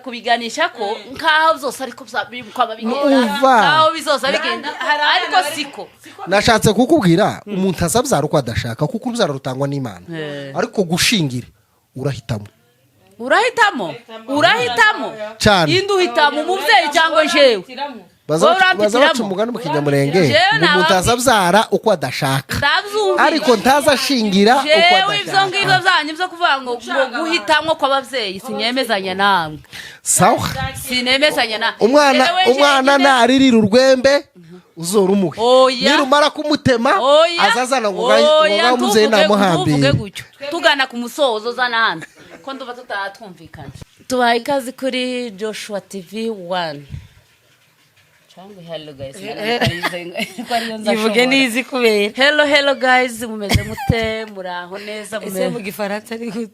Kubiganisha ko nkaho byose ariko kwaba bigenda, Umva. nkaho bizoza bigenda, Hari abana ariko siko. Nashatse kukubwira, umuntu azabyara uko adashaka, kuko urubyaro rutangwa n'Imana, ariko gushingira urahitamo. Urahitamo, urahitamo. Cyane. Indi uhitamo, umubyeyi cyangwa jewe? Baza Wowe baca baca urampitiramo. umugani mu Kinyamurenge Jewe ngo umuntu azabyara uko adashaka, Ndabyumvise. ariko ntazashingira uko Jewe ibyo ngibyo adashaka. byanyu byo kuvuga ngo guhitamwo kw'ababyeyi, sinyemezanya namwe. Sawa. Sinemezanya na Umwana, Jewe umwana jenyine- naririra urwembe, uzora umuhe. Oya. Nirumara kumutema, Oya. azazana ngo Oya, ngo umubyeyi ntuvuge namuhambire. gutyo. Tugana ku musozo, zana hano ko nduba tutatwumvikana. Tubaye ikaze kuri Joshua TV 1 cyangwa hello guys, ko ariyo nza Yivuge nshobora. n'izi kubera. Hello, hello guys, mumeze mute? Muraho neza? Ese mu Gifaransa ni gute?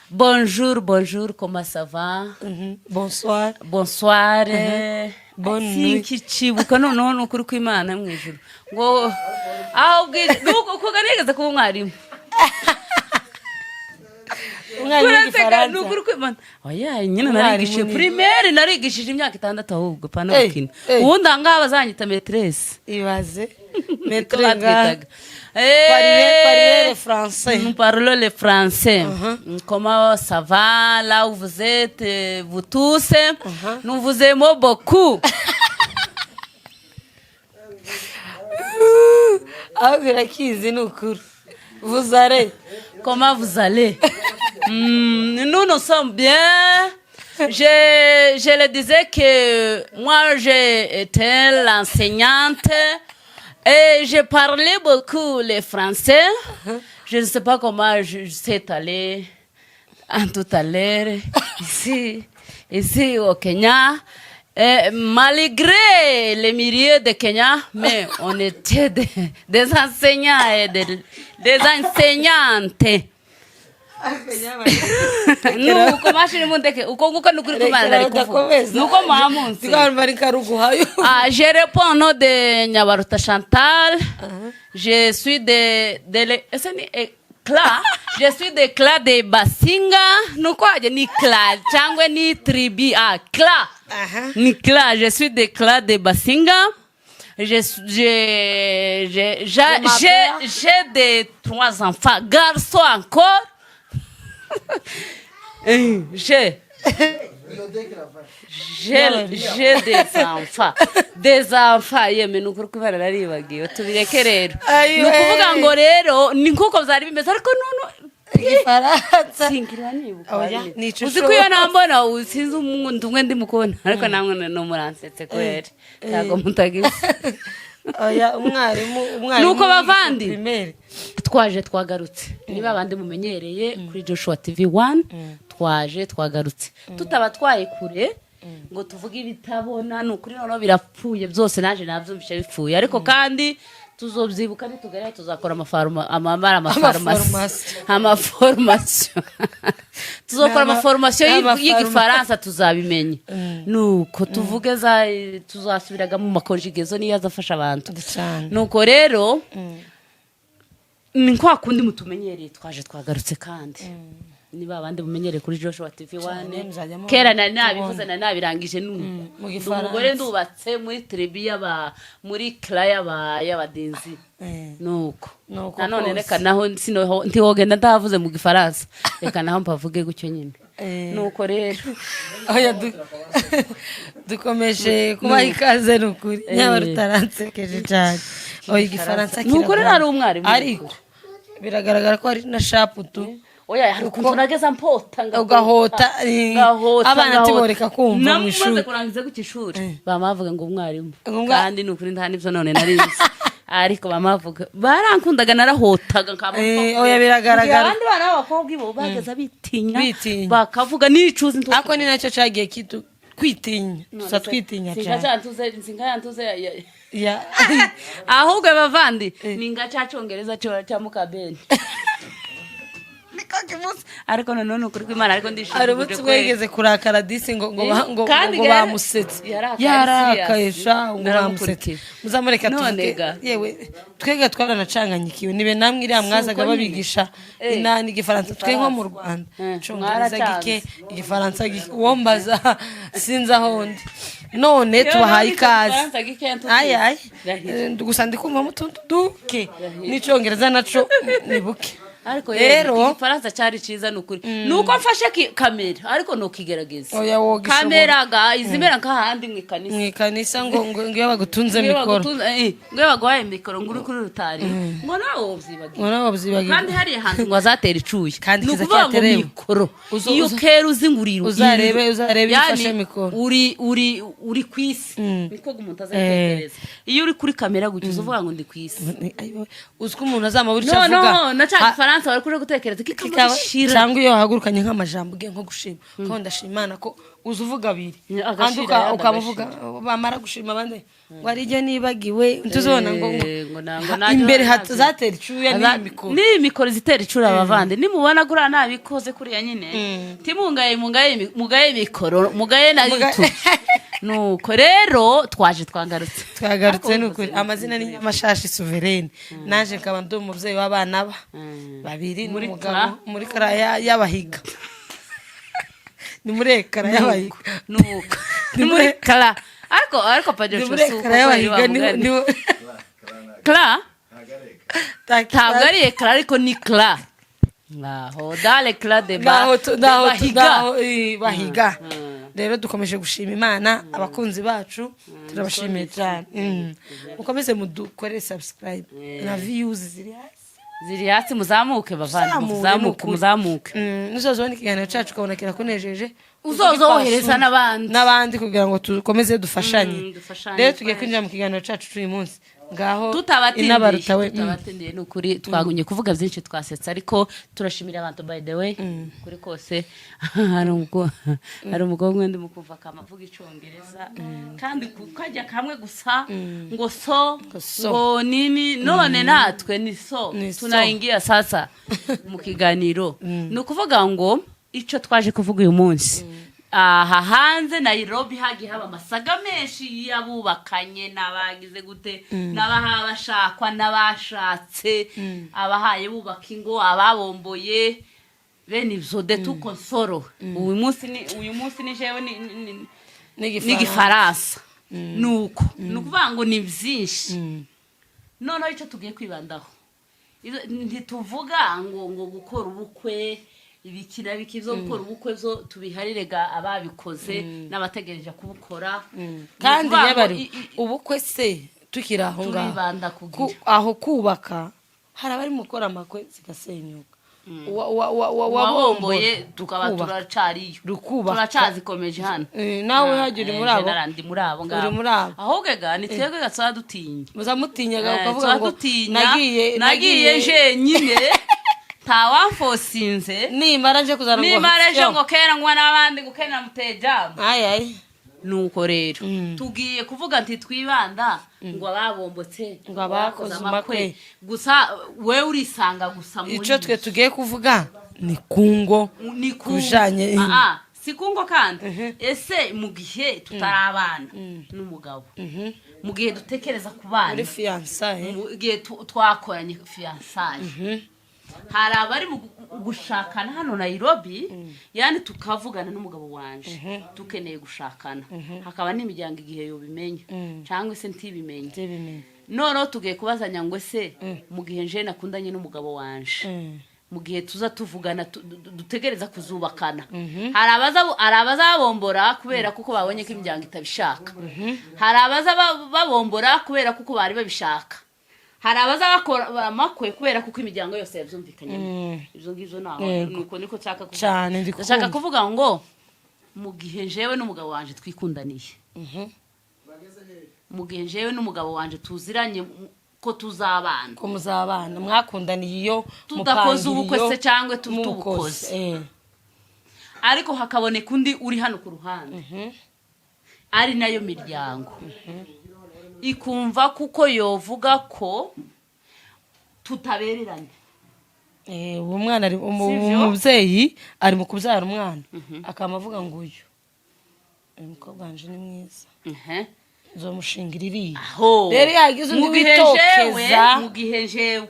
Bonjour, bonjour, comment ça va? Bonsoir. Bonsoir. Bonne nuit. Sinkicibuka noneho, ni ukuri kw'Imana mu ijuru ngo aho bwije nuko kuko nigeze kuba umwarimu. Umwarimu Kuraseka, ni w'Igifaransa? ukuri kw'Imana, oya nyine. Umwarimu Narigishije primaire, narigishije imyaka 6 ahubwo, pana gukina. Ubundi aha ngaha bazanyita maîtresse. Ibaze. Niko Maître nga batwitaga. Parler le français. Nous parlons le français. Comment ça va là où vous êtes, vous tous? Nous vous aimons beaucoup. Aho birakizi, ni ukuri vous allez. Comment vous allez? Nous, nous sommes bien. Je le disais que moi, j'ai été l'enseignante et je parlais beaucoup le français. Je ne sais pas comment je sais aller en tout à l'heure ici au Kenya. Et malgré les milliers de Kenya, mais on était des enseignants et des enseignantes. Nuko mashini mundeke uko nguko, ni ukuri kw'Imana ndari kuvuga nuko muhamunsi. Bari karuguhayo. Ah, je réponds au nom de Nyabaruta Chantal. Je suis de ese ni clan. Je suis de clan de Basinga. Nuko haje ni clan cyangwa ni tribu. Ah, clan. Ni clan. Je suis de clan de Basinga. Je, j'ai des trois enfants, garçons encore. J'ai des enfants yeme, ni ukuri kubera naribagiwe, tubireke rero. Ayiwe. Ni ukuvuga ngo rero ni nk'uko byari bimeze, ariko none Igifaransa. Singira nibuka. Oya, nico. Uzi ko iyo nambona sinzi umuntu umwe ndimo kubona, ariko namwe no muransetse kweri, ntabwo mutagize. Oya, umwarimu, umwarimu. Nuko bavandi. Primaire. Twaje twagarutse, niba abandi mumenyereye kuri Joshua TV 1, twaje twagarutse tutaba twaye kure ngo tuvuge ibitabona. Ni ukuri noneho birapfuye byose, naje nabyumvishe bipfuye, ariko kandi tuzobyibuka nitugerayo, tuzakora amafaruma amamara amafarumasi, amaformation, tuzokora amaformation y'igifaransa, tuzabimenya. Nuko tuvuge za tuzasubiraga mu maconjugaison, niyo azafasha abantu. Cyane. Nuko rero ni kwa kundi mutumenyereye, twaje twagarutse kandi niba abandi mumenyereye kuri Joshua TV 1. Muzajya mubona. Kera nari nabivuze, nari nabirangije, nuko Mu ndi Gifaransa. umugore, ndubatse muri tribu y'aba, muri clan y'abadinzi. Nuko Nuko nanone kose. reka naho sinoho ntiwogenda ndahavuze mu Gifaransa, reka naho mpavuge gutyo nyine. Nuko rero Oya, dukomeje kubaha ikaze, ni ukuri nyamara utaransekeje cyane. Oya, Igifaransa Ni ukuri kiragora. nari umwarimu. Ariko biragaragara ko ari na sharp tu. Oya, hari ukuntu nageza mpota ngahota. Ugahota, Ngahota, abana ngahota. ntiboreka kumva mu Namaze ishuri. kurangiza gutya ishuri, bama bavuga ngo umwarimu. Ngo Kandi ni ukuri nta n'ibyo none narizi, ariko bama bavuga barankundaga, narahotaga nkaba Oya, biragaragara. Abandi bana b'abakobwa ibo bageza bitinya, Bitinya. bakavuga nicuza intuku. Ariko ni nacyo cyagiye kitu kwitinya, tuza twitinya cyane. Singa yantuze Ya. Ahubwo bavandi ni nga cya Cyongereza cyo cya mukabeni. Ariko kimunsi, ariko nanone ukuri kw'Imana, ariko ndishimye. Hari umunsi umwe yigeze kurakara disi ngo Kandi ngo bamusetse. Yarakaye. Yarakaye. Serious. Sha, ngo bamusetse. Naramukurikiye. Muzamureka None tuvuge. ga. Yewe, twega twaranacanganyikiwe nibe namwe iriya mwazaga uko nyine. Babigisha inani igifaransa, twe nko mu Rwanda icongereza Mwaracanze. gike, igifaransa gike, uwo mbaza sinzi aho ndi. None Yewe, tubahaye none ikaze. igifaransa gike ntukizi. Ayi ayi. Rahira. Gusa ndi kumvamo utuntu duke, n'icongereza naco ni buke. Ariko rero rero igifaransa cyari cyiza, ni ukuri, ni uko mfashe kamera, ariko nukigerageza. Oya, wogishoboye. Kamera ga izimera nk'ahandi mu ikanisa. Mu ikanisa ngo iyo bagutunze Ngo iyo mikoro. Ngo iyo baguhaye mikoro ngo uri kuri rutari, ngo nawe wobyibagiwe. Ngo nawe wabyibagiwe. Kandi hariya hantu ngo azatera icuya. Kandi Ni kiza ukuvuga ngo cyaterewe. mikoro iyo kera uzi ngo uri Uzarebe iyo Yani, ufashe mikoro. uri ku isi, niko umuntu azatekereza iyo uri kuri kamera gutya, uza uvuga ngo ndi ku isi. Uzi ko umuntu azamabura icyo No avuga. no, na cya gifaransa bari kuje gutekereza kikaba gishira. Cyangwa iyo wahagurukanye nk'amajambo ugiye nko gushima, ko ndashima Imana, ko uza uvuga abiri. Agashira, Andi ayandi ukamuvuga, bamara gushima abandi ngo hari ibyo nibagiwe, ntuzobona ngo Ngo ngo nanjye imbere nazi. Zatera icuya n'iyi mikoro. N'iyi mikoro zitera icura. Abavandi, nimubona kuriya nabikoze kuriya nyine, timungaye, mugaye, mugaye mikoro, mugaye na YouTube. Nuko rero twaje, twagarutse. Twagarutse. Ariko Ni ukuri, amazina ni Nyamashashi Souveraine, naje nkaba ndi umubyeyi w'abana ba babiri Muri n'umugabo kara. Muri kara y'abahiga, ni muri ekara y'abahiga. Nuko ni muri kara, ariko padiri, Ni muri ekara y'abahiga, kara ntabwo ari ekara, ariko ni kara ngaho dale kara de ba Naho de bahiga. Naho, bahiga. Rero dukomeje gushima Imana, abakunzi bacu turabashimiye cyane. Mukomeze mudukorere subscribe na views ziri hasi. Ziri hasi, muzamuke bavandi. Uzamure, Muzamuke. nukuri. Muzamuke. Nuzoza ubona ikiganiro cyacu ukabona kirakunejeje, Uzoza wohereza n'abandi. N'abandi, kugira ngo dukomeze dufashanye. Dufashanye. Rero tugiye kwinjira mu kiganiro cyacu cy'uyu munsi, ngaho Tutabatindiye. inabarutawe. Tutabatindiye, ni ukuri twagumye kuvuga byinshi, twasetse, ariko turashimira abantu. By the way, kuri kose hari umukobwa wenda mu kuva akama avuga icyongereza, kandi kajya kamwe gusa, ngo so. Ngo so. Ngo nini. None natwe ni so. Ni so. Tunaingia sasa mu kiganiro. Ni ukuvuga ngo icyo twaje kuvuga uyu munsi, aha hanze Nairobi hagiye haba amasaga menshi y'abubakanye n'abagize gute, n'abaha bashakwa n'abashatse, abahaye bubaka ingo, ababomboye, bene ibyo de tu konsoro. Uyu munsi ni jewe n'igifaransa. Nuko ni ukuvuga ngo ni byinshi. Noneho icyo tugiye kwibandaho, ntituvuga ngo gukora ubukwe, ibiki na biki byo gukora ubukwe, byo tubiharire ga ababikoze n'abategereje kubukora. Ni Kandi ukuvuga ngo nyabari ubukwe ubukwe se, tukiri aho ngaho, Turibanda kugira. Aho kubaka, hari abari mu gukora amakwe zigasenyuka. Wabomboye tukaba Kubaka. turacariyo. Rukubaka. Turacazikomeje hano. Nawe hajya uri muri abo. General, ndi muri abo ngabo. Uri muri abo. Ahubwo ga ni twebwe gasaba dutinya. Muzamutinyaga ukavuga Tuba ngo dutinya. Nagiye. Nagiye jenyine, ntawamfosinze. Nimara nje kuzana ngo Nimara ejo ngo kera ngwa n'abandi ngo kera mutejamu. Ayi ayi. Nuko rero tugiye kuvuga nti twibanda ngo ababombotse, Ngo abakoze amakwe. Gusa we urisanga gusa muri Icyo twe tugiye kuvuga ni ku ngo ni ku bijanye Ah, ah, si kungo kandi. Ese mu gihe tutarabana n'umugabo, mu gihe dutekereza ku bana, muri fiançailles, mu gihe twakoranye fiançailles, hari abari mu gushakana hano Nairobi, yani tukavugana n'umugabo wanje dukeneye gushakana, hakaba n'imiryango igihe yobimenya cyangwa se ntibimenye. Ntibimenye. Noneho tugiye kubazanya ngo ese mu gihe nje nakundanye n'umugabo wanje, mu gihe tuza tuvugana, dutegereza kuzubakana, hari abazabombora kubera kuko babonye ko imiryango itabishaka, hari abaza babombora kubera kuko bari babishaka, hari abaza bakora amakwe kubera kuko imiryango yose yabyumvikanyemo. Ibyo ngibyo naho nuko niko nshaka kuvuga. Cyane, ndi Ndashaka kukumva. kuvuga ngo mu gihe jewe n'umugabo wanje twikundaniye, mu gihe jewe n'umugabo wanje tuziranye ko tuzabana, Ko muzabana, mwakundaniye iyo tudakoze mupangira ubukwe iyo se cyangwa mubukoze. tubukoze, ariko hakaboneka undi uri hano ku ruhande, ari nayo miryango ikumva kuko yovuga ko tutabereranye. Uwo mwana ari Sivyo? Umubyeyi ari mu kubyara umwana, akaba avuga ngo uyu mukobwa wanje ni mwiza, nzomushingira iriya. Aho. Rero iyo hagize undi Mu gihe jewe witokeza, mu gihe jewe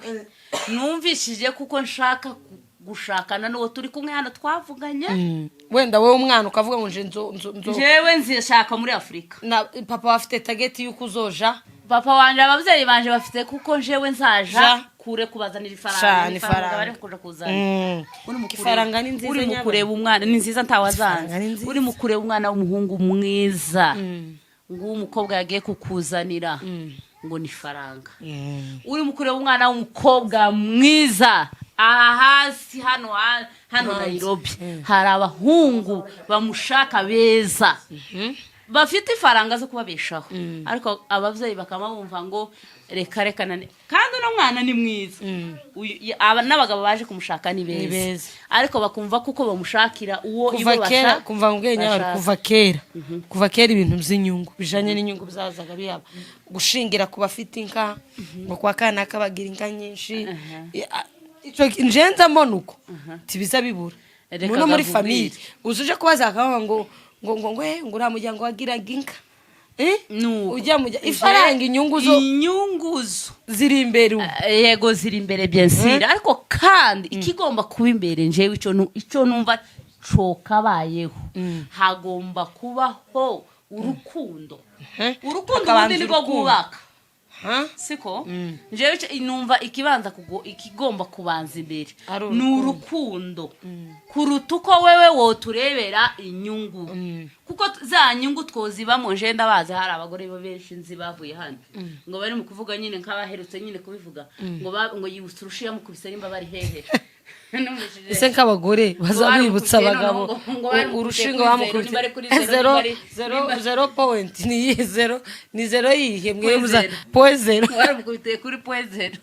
numvishije kuko nshaka gushakana n'uwo turi kumwe hano twavuganye. Wenda wowe umwana ukavuga ngo nje nzo Jewe nzishaka muri Afurika. Na papa bafite target y'uko uzoja. Papa wanje, ababyeyi banje bafite kuko jewe nzaja Ja. kure kubazanira ifaranga. Cane, ifaranga ifaranga. bari kuja kuzana. Uri mu kureba- Ifaranga ni nziza, uri mu nyabana. kureba umwana ni nziza, ntawazanze. Ifaranga ni nziza. Uri mu kureba umwana w'umuhungu mwiza, nguwo umukobwa yagiye kukuzanira ngo ni faranga. Uri mu kureba umwana w'umukobwa mwiza aha hasi hano hano Hanze. Nairobi hari abahungu bamushaka beza bafite ifaranga zo kubabeshaho, ariko ababyeyi bakaba bumva ngo reka reka nane, kandi uno mwana ni mwiza. Aba n'abagabo baje kumushaka ni Ni beza, beza. ariko bakumva kuko bamushakira uwo Kuva ibo kera, kuva mu bwenge bashaka. Kuva kera ibintu by'inyungu, bijanye n'inyungu byazaga bihaba, gushingira ku bafite inka, ngo kwa kanaka bagira inka nyinshi. Ico nje nza mbona uko tibiza bibura Reka muno muri gakubwire. famille, uza uje kubaza bakavuga ngo uriya muryango wagiraga inka. Eh? Nuko. Ujya mujya ifaranga, inyungu zo Inyungu zo ziri imbere ubu. Yego, ziri imbere bien sûr, ariko kandi ikigomba kuba imbere njewe icyo numva cokabayeho, hagomba kubaho urukundo. Urukundo Hakabanza ubundi nirwo urukundo. rwubaka. Ha? Siko njewe numva ikibanza ikigomba kubanza imbere Ari ni urukundo kuruta uko wewe woturebera inyungu, kuko za nyungu twozibamo. Nje ndabazi, hari abagore benshi nzi bavuye hano ngo bari mu kuvuga nyine nk'abaherutse nyine kubivuga ngo ngo yibutse urushi yamukubise nimba bari hehe. Numvishije- Ese nk'abagore baza bibutsa baramukubise abagabo noneho ngo baramukubise urushinga kuri zero, bamukubise niba ari kuri zero, zero, niba ari- zero, niba- zero point ni iyihe zero? Ni zero yihe mwe? Point Muza zero. Point zero. Baramukubitiye kuri point zero.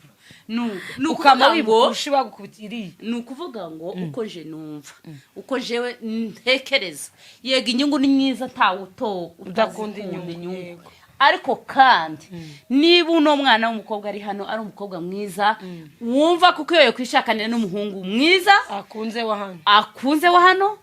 Ni Ukama ukuvuga wibuka ngo urushi bagukubita iriya. Ni ukuvuga ngo uko je numva, uko jewe ntekereza, yego inyungu ni myiza, ntawe uto Udakunda utazikunda inyungu, inyungu. Yego. Ariko kandi niba uno mwana w'umukobwa ari hano ari umukobwa mwiza, wumva kuko iyo yakwishakanira n'umuhungu mwiza akunze wa hano, akunze wa hano,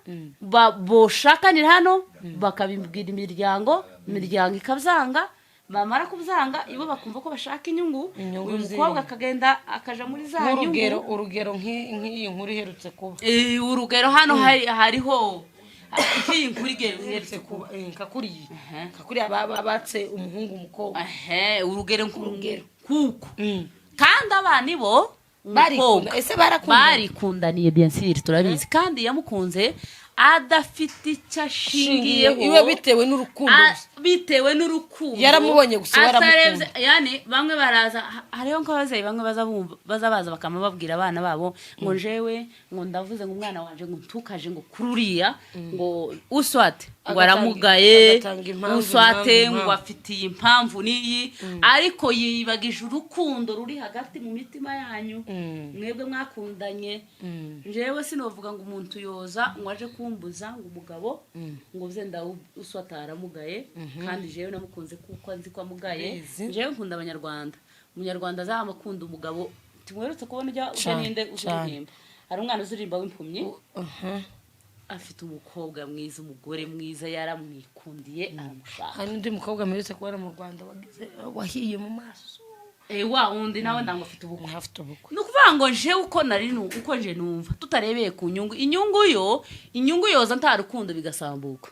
boshakanira hano, bakabibwira imiryango, imiryango ikabyanga. Bamara kubyanga, ibo bakumva ko bashaka inyungu. Inyungu Uyu zindi. mukobwa akagenda akaja muri za Nk'urugero, nyungu. urugero nk'iyi nkuru iherutse kuba. Urugero hano hariho nk'iyi nkuru iherutse iherutse kuba, nka kuriya batse umuhungu umukobwa. Ehe, urugero Urugero. kuko kandi abana ibo Barikunda. umukobwa Ese barakundana? Barikundaniye bien sûr, turabizi, kandi yamukunze adafite icyo ashingiyeho. Iwe bitewe n'urukundo gusa. Bitewe n'urukundo. Yaramubonye gusa, we Yani bamwe baraza hariho nk'ababyeyi bamwe baza bumva, baza baza bakama babwira abana babo ngo njewe ngo ndavuze ngo umwana wanje ngo ntukaje ngo kuri uriya, ngo uswate ngo aramugaye, Agatanga impamvu, uswate impamvu, ngo impamvu. afitiye impamvu n'iyi, ariko yibagije urukundo ruri hagati mu mitima yanyu mwebwe mwakundanye. Njyewe sinovuga ngo umuntu yoza ngo aje kumbuza ngo umugabo ngo uze uswata aramugaye, kandi jewe namukunze kuko nzi ko amugaye. Abizi. Njyewe nkunda abanyarwanda, umunyarwanda azaba akunda umugabo. Timwerutse kubona ujya ujya Cane, ninde cane. uzuririmba, hari umwana uzuririmba w'impumyi, afite umukobwa mwiza, umugore mwiza, yaramwikundiye aramushaka. Hari n'undi mukobwa mperutse kubona mu Rwanda wagize wahiye mu maso. Wa wundi nawe ndango afite ubukwe. Afite ubukwe. Ni ukuvuga ngo njewe uko nari uko nje numva, tutarebeye ku nyungu, inyungu yo inyungu yoza nta rukundo bigasambuka,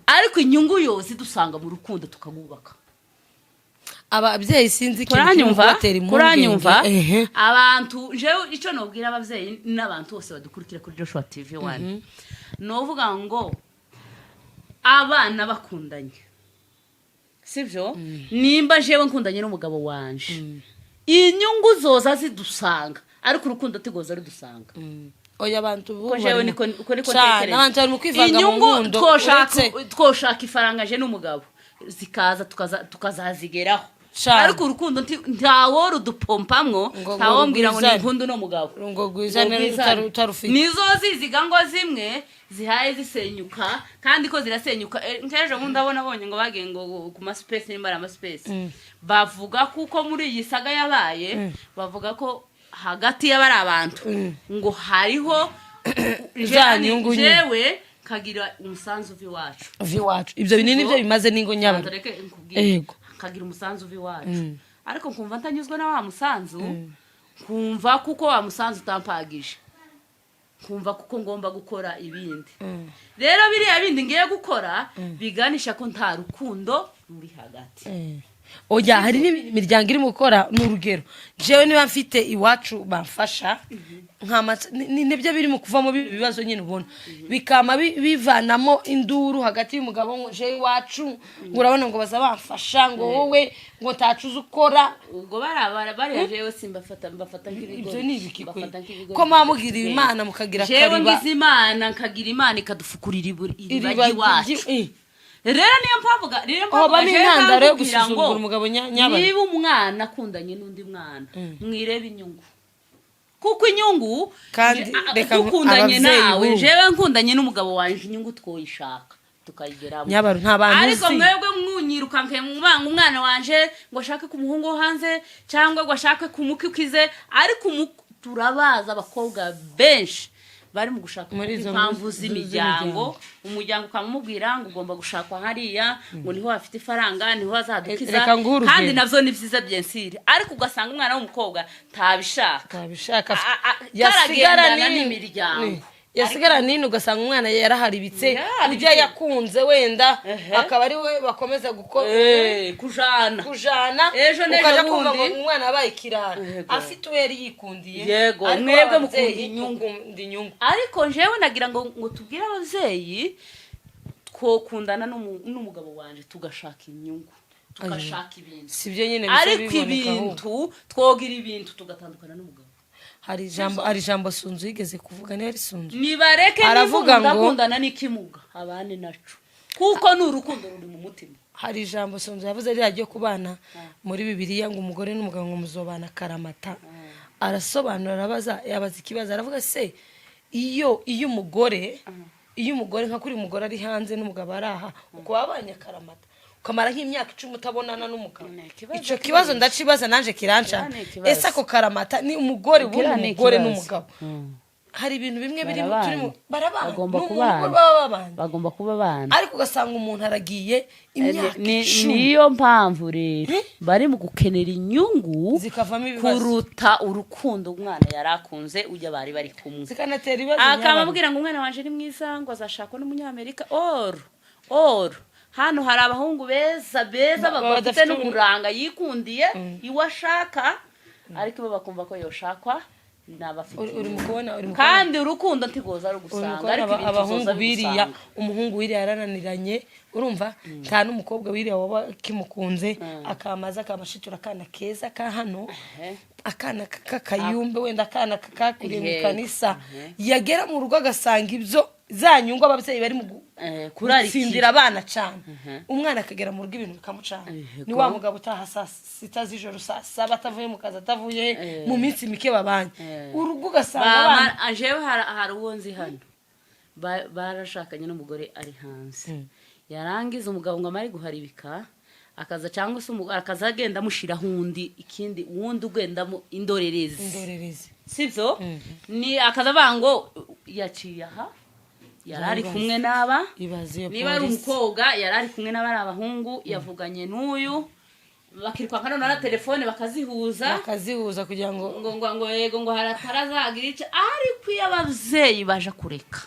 ariko inyungu yose idusanga mu rukundo tukagubaka. Ababyeyi sinzi ikintu kiri Kuranyumva? kubatera impungenge. Kuranyumva? Ehe. Abantu, jewe icyo nobwira ababyeyi n'abantu bose badukurikira kuri Joshua TV 1, ni uvuga ngo abana bakundanye, sibyo? Nimba jewe nkundanye n'umugabo wanje, inyungu zoza zidusanga, ariko urukundo tigoza rudusanga. Oya, abantu Uko jewe niko, uko niko Cane, ntekereza. abantu bari mu kwivanga mu Inyungu nkundo, twoshaka twoshaka ifaranga je n'umugabo zikaza tukazazigeraho, Cane. ariko urukundo ntawo rudupompamwo, Ngo ntawombwira ngo rwizane. ni nkundu no mugabo Ngo rwizane. Ngo rwizane. Utarufite. Nizo ziziga ngo zimwe zihaye zisenyuka, kandi ko zirasenyuka. Nk'ejo bundi ndabona abonye ngo bagiye ngo ku maspace, nimba ari amaspace, bavuga kuko muri iyi saga yabaye, bavuga ko Hagati y'abari abantu ngo hariho Za nyungu nyine. Jewe nkagira umusanzu uva iwacu. Uva iwacu, ibyo binini nibyo bimaze n'ingo nyabana. Reka nkubwire. Yego. Nkagira umusanzu uva iwacu, ariko nkumva ntanyuzwe na wa musanzu, nkumva kuko wa musanzu utampagije, nkumva kuko ngomba gukora ibindi. Rero biriya bindi ngiye gukora biganisha ko nta rukundo ruri hagati. Oya, hari n'imiryango irimo gukora. Ni urugero, jewe niba mfite iwacu bamfasha, nibyo birimo kuvamo ibibazo nyine ubona bikama bivanamo induru hagati y'umugabo, ngo jewe iwacu ngo urabona ngo baza bamfasha, ngo wowe ngo ntacu uzi ukora. Ubwo bariya bariya jewe simbafata, mbafata nk'ibigori. Ibyo ni ibiki kwe? Mbafata nk'ibigori. Ko mwamugiriye Imana mukagira Jewe akariba. ngize Imana, nkagira Imana ikadufukurira iriba iriba ry'iwacu. Rero niyo mpamvu rero Hoba mpamvu jewe n'intandaro yo nkakubwira ngo gusuzugura umugabo nyabana. Niba umwana akundanye n'undi mwana, mwirebe inyungu, kuko inyungu Kandi reka dukundanye ababyeyi nawe, b'ubu. jewe nkundanye n'umugabo wanje, inyungu twoyishaka tukayigeramo. Nyabaru nta bantu Ariko uzi. mwebwe mwunyirukanke mubanga umwana wanje ngo ashake ku muhungu wo hanze cyangwa ngo ashake ku mukikize, ariko turabaza abakobwa benshi bari mu gushaka Muri izo impamvu z'imiryango. z'imiryango. Umuryango ukamubwira ngo ugomba gushakwa hariya, ngo niho hafite ifaranga, niho hazadukiza. Reka nguhe urugero. Kandi navyo ni vyiza, bien sûr, ariko ugasanga umwana w'umukobwa ntabishaka. Ntabishaka. Karagendana Yasigara nini n'imiryango. Yasigara nini, ugasanga umwana yaraharibitse. Yaraharibitse. Ujya yakunze wenda akaba ari we bakomeza gukora Kujana. Kujana. Ejo n'ejo Ukaja kumva ngo bundi. umwana yabaye ikirara, afite uwo yari yikundiye. Yego, Ariko mwebwe ababyeyi mukunda inyungu. mukunda inyungu. Ariko jewe nagira ngo tubwire ababyeyi, twokundana n'umugabo wanje tugashaka inyungu, tugashaka ibintu. Si byo nyine bisa Ariko biboneka ahubwo. ibintu twogira ibintu tugatandukana n'umugabo. Hari ijambo Sunzu yigeze kuvuga, niba ari Sunzu. Nibareke, niba Aravuga umuntu akundana n'ikimuga, abane naco, kuko ni urukundo ruri mu mutima. Hari ijambo Sunzu yavuze ririya ryo kubana muri Bibiliya, ngo umugore n'umugabo ngo muzobana karamata. Arasobanura, arabaza, yabaza ikibazo, aravuga se iyo umugore nka kuri umugore ari hanze n'umugabo ari aha, uko babanye akaramata, ukamara nk'imyaka 10 utabonana n'umugabo. Ni ikibazo. Icyo kibazo ndacibaza nanje kirancana. Kiriya ni ikibazo. Ese ako karamata ni umugore ubundi Kiriya ni umugore ikibazo. n'umugabo, hari ibintu bimwe biri Barabana. turimo barabana. Bagomba Ni kubana. umuntu baba babana. Bagomba kuba abana. Ariko ugasanga umuntu aragiye imyaka 10. Niyo mpamvu rero bari mu gukenera inyungu Zikavamo ibibazo. kuruta urukundo umwana yari akunze ujya bari bari kumwe. Zikanatera ibibazo nyabana. Akamubwira ngo umwana wanje ni mwiza, ngo azashakwa n'umunyamerika, or hano hari abahungu beza beza bafite badafite n'uburanga yikundiye iwe ashaka, ariko bo bakumva ko yoshakwa n'abafite Uri mu kubona, uri mu kubona. Kandi urukundo ntigoza Uri mu rugusanga, kubona ariko ibintu abahungu uzoza biriya, bigusanga. umuhungu wiriya yarananiranye, urumva nta n'umukobwa wiriya waba kimukunze, akamaza akamashitura akana keza ka hano, akana k'akayumbe wenda, akana kakuriye mu kanisa, yagera mu rugo agasanga ibyo za nyungu ababyeyi bari mu Kurarikira. gutsindira abana cyane, umwana akagera mu rugo ibintu bikamucana. Ni wa mugabo utaha saa 6 z'ijoro, saa 7, atavuye mu kazi, atavuye mu minsi mike babanye, urugo ugasanga abana Jewe hari uwo nzi hano, barashakanye n'umugore ari hanze, yarangiza umugabo ngo amare guharibika akaza, cyangwa se umugore akaza agenda amushyiraho undi, ikindi uwundi ugendamo indorerezi. Indorerezi. Sibyo? Ni akaza avuga ngo yaciye aha, yari ari kumwe n'aba. Ibaze iyo Niba ari polisi. umukobwa, yari ari kumwe n'abari abahungu, yavuganye n'uyu, bakirukanka noneho na telefone bakazihuza. Bakazihuza kugira ngo Ngo yego, ngo haratarazagira icyo, ariko iyo ababyeyi baje kureka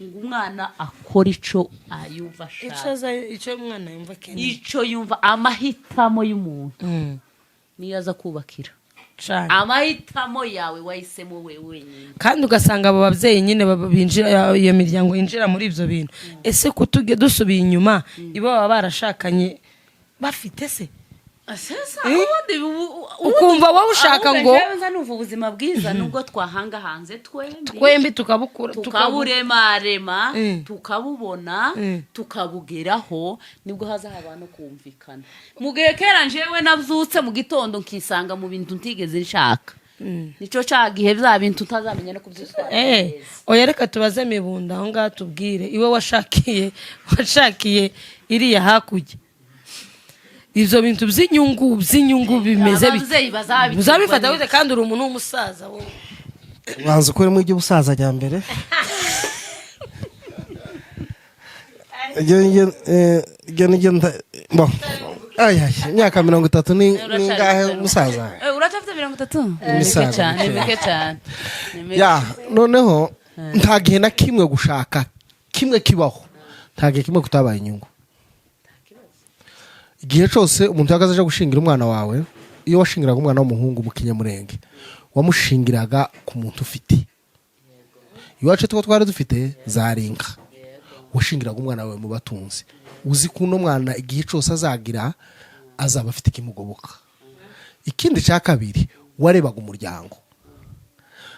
ngo umwana akore ico ayumva icyo ashaka, icyo umwana yumva akeneye, ico yumva, amahitamo y'umuntu niyo aza kubakira Cane. Amahitamo yawe wahisemo we wenyine. Kandi ugasanga abo babyeyi nyine binjira iyo miryango yinjira muri ibyo bintu. Ese kutujya dusubiye inyuma, ibo baba barashakanye bafite se? Sasa ubundi Ukumva wowe ushaka ahubwo jewe nza numva ubuzima bwiza nubwo twahanga hanze twembi, twembi tukabukura tukaburemarema, tukabubona, tukabugeraho, nibwo haza haba no kumvikana. Mu gihe kera njyewe nabyutse mu gitondo nkisanga mu bintu ntigeze nshaka, nicyo cya gihe bya bintu utazamenya no kubyitwara neza. Oya, reka tubaze Mibunda aho ngaho, tubwire iwe washakiye iriya hakurya. Ibyo bintu by'inyungu bimeze bite? Ababyeyi bazabiterwa Uzabifata n'iki? gute kandi uri umuntu w'umusaza wowe? Banza ukuremo iby'ubusaza jya mbere. Ibyo nibyo bo. Ay, ay, imyaka 30 ni ingahe, musaza? Uracyafite 30? Ni mike Imisago cyane, ni mikeya. mike cyane. Ni mike. Ya, noneho nta gihe na kimwe gushaka kimwe kibaho, nta gihe kimwe kutabaye inyungu. Igihe cyose umuntu yahagaze aje gushingira umwana wawe, iyo washingiraga umwana w'umuhungu mu Kinyamurenge, wamushingiraga ku muntu ufite. Iwacu two twari dufite zarinka. Washingiraga umwana wawe mu batunzi, uzi ko uno mwana igihe cyose azagira azaba afite ikimugoboka. Ikindi cya kabiri, warebaga umuryango.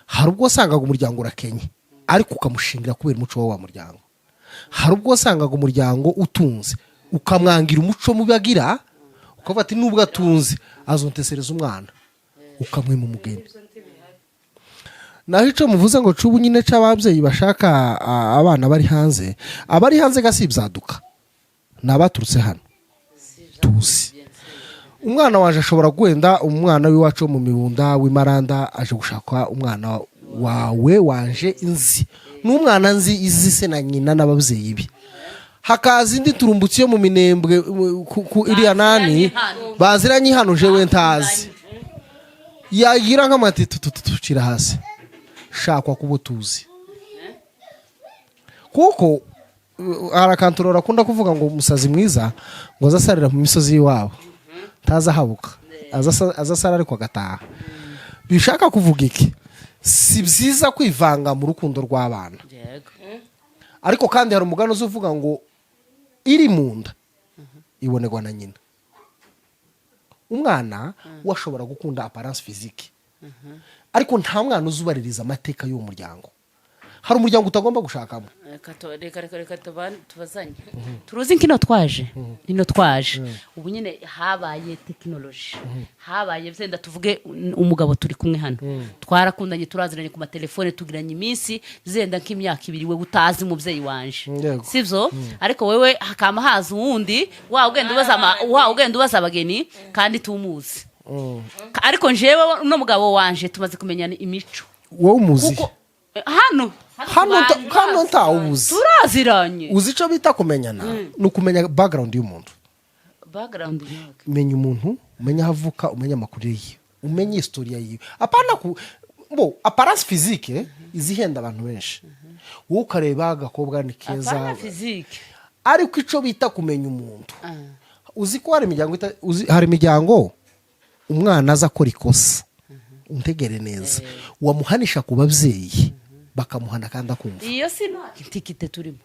Hari ubwo wasangaga umuryango urakenye, ariko ukamushingira kubera umuco wa muryango. Hari ubwo wasangaga umuryango utunze, ukamwangira umuco mubi agira, ukavuga ati nubwo atunze azontesereza umwana, ukamwima umugeni. Naho icyo muvuze ngo cubu nyine c'ababyeyi bashaka abana bari hanze, abari hanze gasi ibyaduka ni abaturutse hano tuzi. Umwana waje ashobora gwenda umwana w'iwacu wo mu Mibunda w'imaranda aje gushaka umwana wawe wanje inzi n'umwana nzi izi se na nyina n'ababyeyi be, hakaza indi turumbutsi yo mu Minembwe ku iriya nani baziranye hano jewe ntazi, yagira nk'amati tututucira hasi, shakwa kubo tuzi. Kuko hari akanturora akunda kuvuga ngo umusazi mwiza ngo aze asarira mu misozi y'iwabo, ntaza ahabuka, aza asara ariko agataha. Bishaka kuvuga iki? Si byiza kwivanga mu rukundo rw'abana. Ariko kandi hari umugani uza uvuga ngo iri mu nda ibonerwa na nyina. Umwana we ashobora gukunda apparence physique, ariko nta mwana uzubaririza amateka y'uwo muryango. Hari umuryango utagomba gushakamo. Reka tubazanye. Turuzi nk'ino twaje, ino twaje ubu nyine habaye tekinoloji, habaye byenda tuvuge umugabo turi kumwe hano, twarakundanye, turaziranye ku matelefone, tugiranye iminsi zenda nk'imyaka 2, we utazi umubyeyi wanje. Sibyo? Ariko wewe hakama haza uwundi wa ugenda ubaza abageni kandi tumuzi. Ariko njewe uno mugabo wanje tumaze kumenyana imico. Wowe umuzi? Kuko hano Hano hano ntawuzi. Turaziranye. Uzi icyo bita kumenyana? Ni ukumenya background y'umuntu. Background yake. Umenya umuntu, umenya aho avuka, umenya amakuru ye, umenye historia yiwe, apana ku bo apparence physique izihenda abantu benshi. Wowe ukareba agakobwa ni keza. Apana physique. Ariko icyo bita kumenya umuntu, uzi ko hari imiryango uzi, hari imiryango umwana aza akora ikosa, untegere neza, wamuhanisha ku babyeyi bakamuhana kandi akumva. Iyo si ntikite turimo.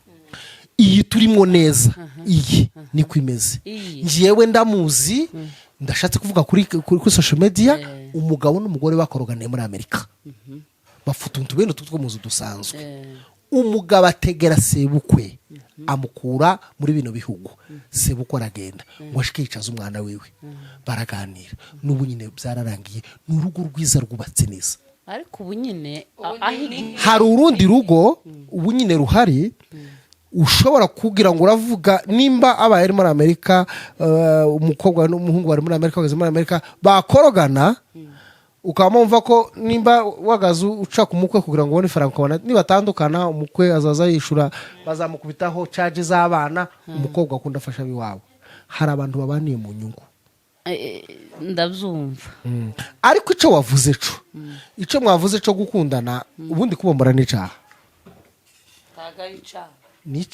Iyi turimo neza, iyi niko imeze. Iyi. Njyewe ndamuzi, ndashatse kuvuga kuri social media, umugabo n'umugore bakoroganiye muri Amerika, bafite utuntu bene utu two mu nzu dusanzwe. Umugabo ategera sebukwe, amukura muri bino bihugu. Sebukwe aragenda ngo ashike yicaza umwana wiwe, baraganira. N'ubu nyine byararangiye, ni urugo rwiza rwubatse neza. Ariko ubu nyine aho Hari urundi rugo ubu nyine ruhari, ushobora kugira ngo uravuga nimba abaye ari muri Amerika, umukobwa n'umuhungu bari muri Amerika, bageze muri Amerika bakorogana, ukaba wumva ko nimba wagaze uca ku mukwe kugira ngo ubone ifaranga, ukabona nibatandukana umukwe azaza yishura, bazamukubitaho caje z'abana, umukobwa akunda afasha ab'iwabo. Hari abantu babaniye mu nyungu. Ndabyumva. Ariko icyo wavuze cyo, icyo mwavuze cyo gukundana, ubundi kubombora n'icyaha. Ntabwo ari icyaha. Ni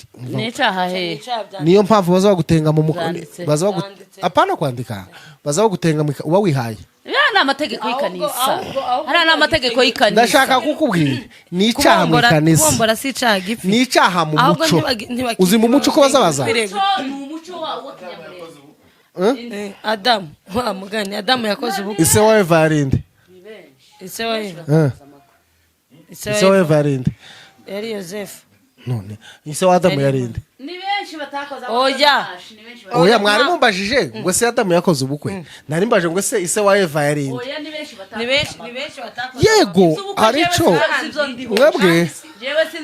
icyaha he? Icyaha bya Niyo mpamvu baza bagutenga mu Byanditse. baza Byanditse. apana kwandika, baza bagutenga uba wihaye. Ya ni amategeko y'ikanisa. Ahubwo Hariya ni amategeko y'ikanisa. Ndashaka kukubwira, ni icyaha mu Kubombora- ikanisa. Kubombora si icyaha gifi. Ni icyaha mu Ahubwo muco. Uzi mu muco uko baza baza Ni umuco wa kinyamurenge. Adamu wa mugani, Adamu yakoze ubukwe. Ise wa Eva yarinde? Ise wa Eva. Ise Ise wa wa Eva Eva yarinde? Yari Yosefu. None ise wa Adamu yarinde? Ni benshi batakoze. Oya. Ni benshi Oya, mwari mumbajije ngo se Adamu yakoze ubukwe, nari mbaje ngo se ise wa Eva yarinde? Oya, ni benshi batakoze. Ni benshi batakoze. Yego, hari ico mwebwe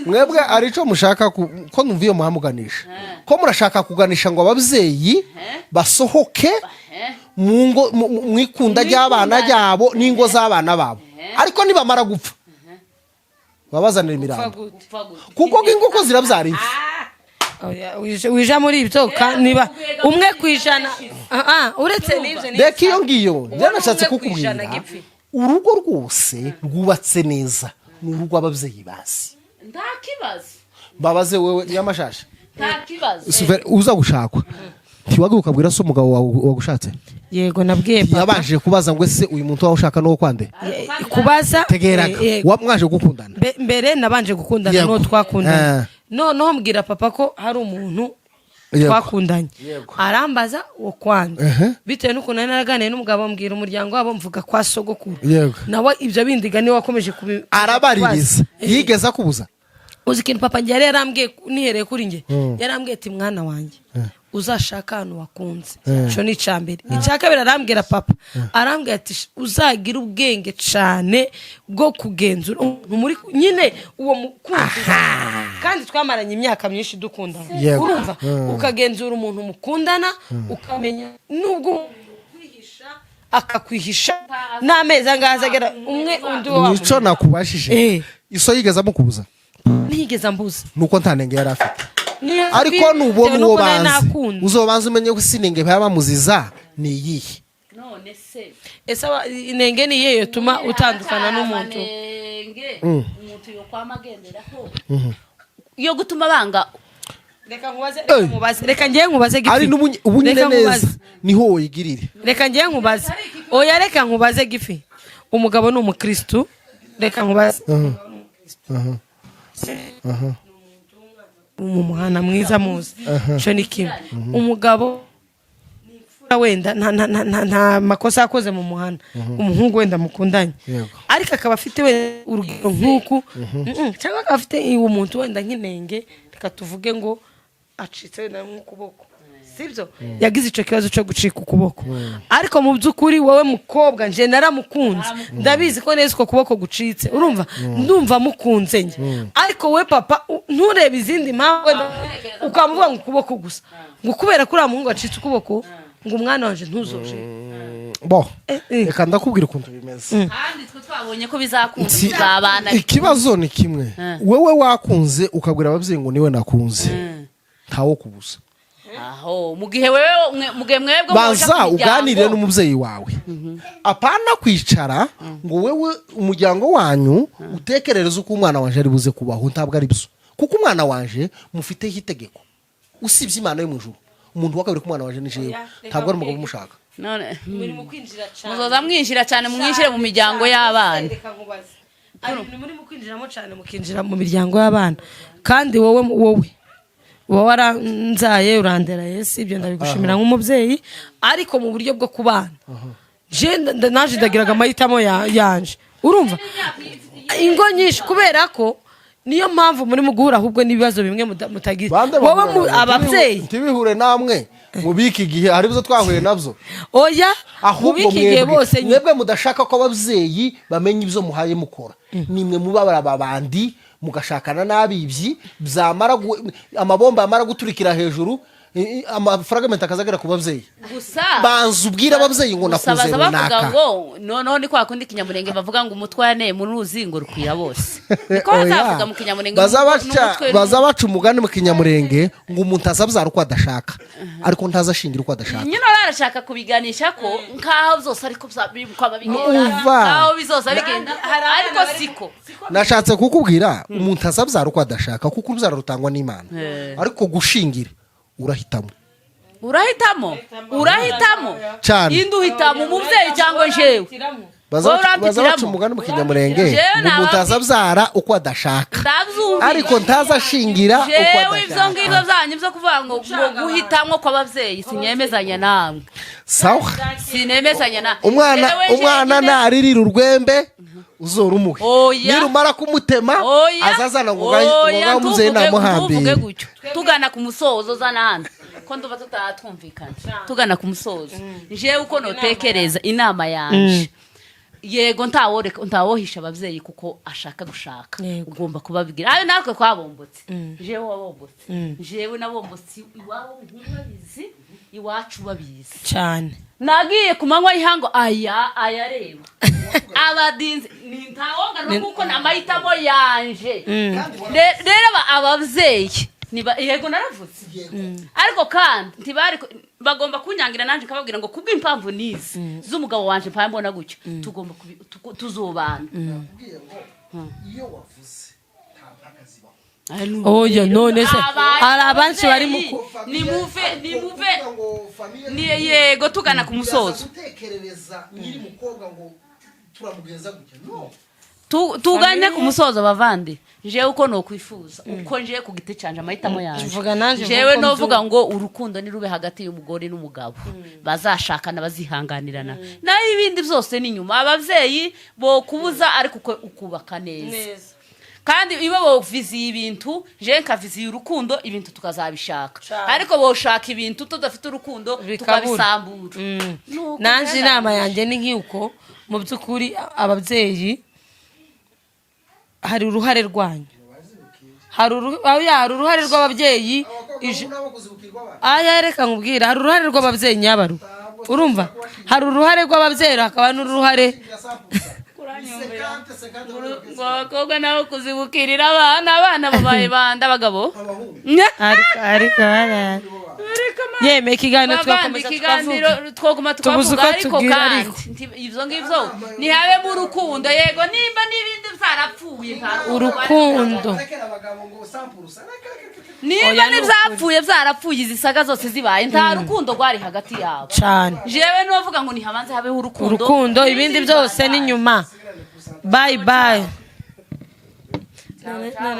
mwebwe hari ico mushaka ko numva iyo muhamuganisha, ko murashaka kuganisha ngo ababyeyi basohoke. Mu ngo, mu ikunda ry'abana ryabo n'ingo z'abana babo, ariko nibamara gupfa babazanira imirambo, kuko inkoko zirabyara impfu. Oya, wija muri ibyo niba 1%, uretse n'ibyo Reka iyo ngiyo. Byanashatse 1% kukubwira gipfi. Urugo rwose rwubatse neza ni urugo ababyeyi bazi. Nta kibazo. Babaze wewe nyamashashi. Nta kibazo. Uza gushakwa, ntiwagiye ukabwira se umugabo wawe wagushatse? Yego, nabwiye papa. Yabanje kubaza ngo: "Ese uyu muntu wawe ushaka nuwo kwande?" Kubaza. Tegeraga. Yego. Mwaje gukundana. Mbere nabanje gukundana n'uwo twakundanye, noneho mbwira papa ko hari umuntu twakundanye. Arambaza uwo kwanda, bitewe n'ukuntu nari naraganiye n'umugabo, mbwira umuryango wabo, mvuga kwa sogokuru. Nawe ibyo bindiga niwe wakomeje kubi Arabaririza. kubaza. Yigeze akubuza? Uzi ikintu papa njye yari yarambwiye, nihereye kuri njye, yarambwiye ati: "Mwana wanjye, uzashaka ahantu wakunze." Icyo ni icya mbere. Icya kabiri arambwira, papa arambwira ati: "Uzagire ubwenge cyane bwo kugenzura umuntu muri nyine uwo mukunzi." Kandi twamaranye imyaka myinshi dukundana. Urumva, ukagenzura umuntu mukundana, ukamenya nubwo kwihisha akakwihisha n'amezi angahe azagera umwe undi wa Nico nakubashije. Iso yigeze amukubuza? Ntiyigeze ambuza. Nuko nta nenge yari afite. Niyo Ariko nubona bitewe uwo, n'uko nari banze nakunda. uzobanza umenye ko sinenge baba bamuziza ni iyihe. None se Ese inenge ni iyihe yotuma utandukana n'umuntu? Amanenge umuntu yokwama agenderaho yo gutuma banga. Reka nkubaze, reka nkubaze, reka ngiye nkubaze Gifi. Ari ubunyine Reka neza nkubaze. niho woyigirire. Reka ngiye nkubaze, oya, reka nkubaze Gifi. Umugabo ni umukristu, reka nkubaze, mu muhana mwiza muzi, icyo ni kimwe. Umugabo ni imfura, wenda nta makosa yakoze mu muhanda, umuhungu wenda mukundanye, ariko akaba afite wenda urugero nk'uku, cyangwa akaba afite uwo muntu wenda nk'inenge, reka tuvuge ngo acitse wenda nk'ukuboko, sibyo? Yagize icyo kibazo cyo gucika ukuboko, ariko mu by'ukuri wowe mukobwa, nje naramukunze, ndabizi ko neza uko kuboko gucitse, urumva, ndumva mukunze njye, ariko we papa nturebe izindi mpamvu, wenda ukamuvuga ngo ukuboko gusa, ngo kubera ko uriya muhungu acitse ukuboko, ngo umwana wanje ntuzoje. Bo, Eh. reka ndakubwira ukuntu bimeze. Kandi twe twabonye ko bizakunda, tuzabana. Ikibazo ni kimwe: wewe wakunze, ukabwira ababyeyi ngo niwe nakunze, ntawo kubuza. Aho mu gihe wewe mu gihe mwebwe muja Baza ku miryango- uganire n'umubyeyi wawe, apana kwicara ngo wewe umuryango wanyu utekerereze uko umwana wanje ari buze kubaho. Ntabwo ari byo, kuko umwana wanje mufiteho itegeko usibye Imana yo mu ijuru. Umuntu wa kabiri ku mwana wanje ni jewe, ntabwo ari umugabo umushaka. None Muri mu kwinjira cyane. Muzoza mwinjira cyane, mwinjire mu miryango y'abana. Reka nkubaze. Hari ibintu muri mu kwinjiramo cyane, mukinjira mu miryango y'abana, kandi wowe uba waranzaye, urandera, yesi, ibyo ndabigushimira nk'umubyeyi, ariko mu buryo bwo kubana je naje ndagiraga amahitamo yanje. Urumva, ingo nyinshi, kubera ko niyo mpamvu muri mu guhura ahubwo n'ibibazo bimwe mutagize. Bande wowe bahura nabyo? ababyeyi. Ntibihure namwe mubiki igihe hari ibyo twahuye nabyo. Oya, Ahubwo mubiki igihe mwebwe bose mwebwe mudashaka ko ababyeyi bamenya ibyo muhaye mukora, nimwe muba babandi mugashakana n'abibyi, byamara amabomba yamara guturikira hejuru, amafaranga akazagera ku babyeyi. Gusa Banza ubwire ababyeyi ngo gusa nakuze baza bavuga runaka. ngo noneho ni kwa kundi Ikinyamurenge bavuga ngo umutwe waneye muri ruzi ngo rukwira bose, niko Oya. bazavuga mu Kinyamurenge. Baza baca n'umutwe baza baca umugani mu Kinyamurenge ngo umuntu azabyara uko adashaka, ariko ntazashingira uko adashaka. Nyine barashaka kubiganisha ko nkaho byose ariko kwaba bigenda, Umva. nkaho bizoza bigenda, ariko siko. Nashatse kukubwira, umuntu azabyara uko adashaka, kuko urubyaro rutangwa n'Imana, ariko gushingira urahitamo. Urahitamo, urahitamo. Cyane. Indi uhitamo, umubyeyi cyangwa jewe? Baza Wowe baca baca urampitiramo. umugani mu Kinyamurenge Jewe ngo umuntu azabyara uko adashaka, Ndabyumvise. ariko ntazashingira uko Jewe ibyo adashaka. Ngibyo byanyu byo kuvuga ngo guhitamwo kw'ababyeyi, sinyemezanya namwe. Sawa. Sinemezanya na Umwana, Jewe umwana jenyine- naririra urwembe uzora umuhe. Oya. Nirumara kumutema, Oya. azazana ngo Oya, ngo umubyeyi ntuvuge namuhambire. gutyo. Tugana ku musozo, zana hano ko nduba tutatwumvikana. Tugana ku musozo, jewe uko notekereza, inama yanje. Yego, ntaworeka, ntawohisha ababyeyi kuko ashaka gushaka. Ugomba kubabwira ayo natwe twabombotse. Jewe wabombotse, jewe nabombotse iwabo babizi, iwacu babizi. Cyane. Nagiye ku manywa y'ihangu, aya ayareba abadinzi ni ntawongana kuko ni amahitamo yanje. Rero ababyeyi niba, yego naravuze, ariko kandi ntibari bagomba kunyangira, nanjye nkababwira ngo kubw'impamvu nizi z'umugabo wanje mpaye mbona gutyo, tugomba tuzubana. Nakubwiye ngo iyo wavuze nta mpaka zibaho. Oya, none se hari abanshi bari mu Nimuve, nimuve. Kuvuga ngo famille Ni yego, tugana ku musozo. Gutekerereza nyiri mukobwa ngo turamugenza gutya, no. Tugane ku musozo, bavandi. Jewe uko nokwifuza, uko njewe ku giti canje, amahitamo yanje, Vuga nanje, jewe vuga uko. Novuga ngo urukundo nirube hagati y'umugore n'umugabo, bazashakana bazihanganirana, naho ibindi byose ni nyuma. Ababyeyi bo kubuza, ariko uko ukubaka neza, kandi iyo boviziye ibintu, jewe nkaviziye urukundo, ibintu tukazabishaka. Ariko boshaka ibintu tudafite urukundo, Bikabura. tukabisambura. Nuko Nanje byarangije. Inama yanjye ni nk'uko mu by'ukuri ababyeyi hari uruhare rwanyu, oya, hari uruhare rw'ababyeyi. Nabo kuzibukirwa abana. Aya, reka nkubwire, hari uruhare rw'ababyeyi nyabaru, urumva, hari uruhare rw'ababyeyi, hakaba n'uruhare Ngo abakobwa nabo kuzibukirira abana, abana babaye banda abagabo. Ariko yemeye ikiganiro, Bavandi, tugakomeza ikiganiro tukavuga. Twoguma Tubuze tukavuga, uko ariko tubwira, kandi ariko. Ibyo ngibyo ntihabemo urukundo. Yego, nimba n'ibindi byarapfuye, nta Urukundo. Rekera abagabo ngo sampurusa. Nimba Oya, ni n'ibyapfuye byarapfuye, izi saga zose zibaye nta rukundo rwari hagati yabo. Cyane. Jewe nubavuga ngo nihabanze habeho urukundo. Urukundo, ibindi byose ni nyuma. Bye bye.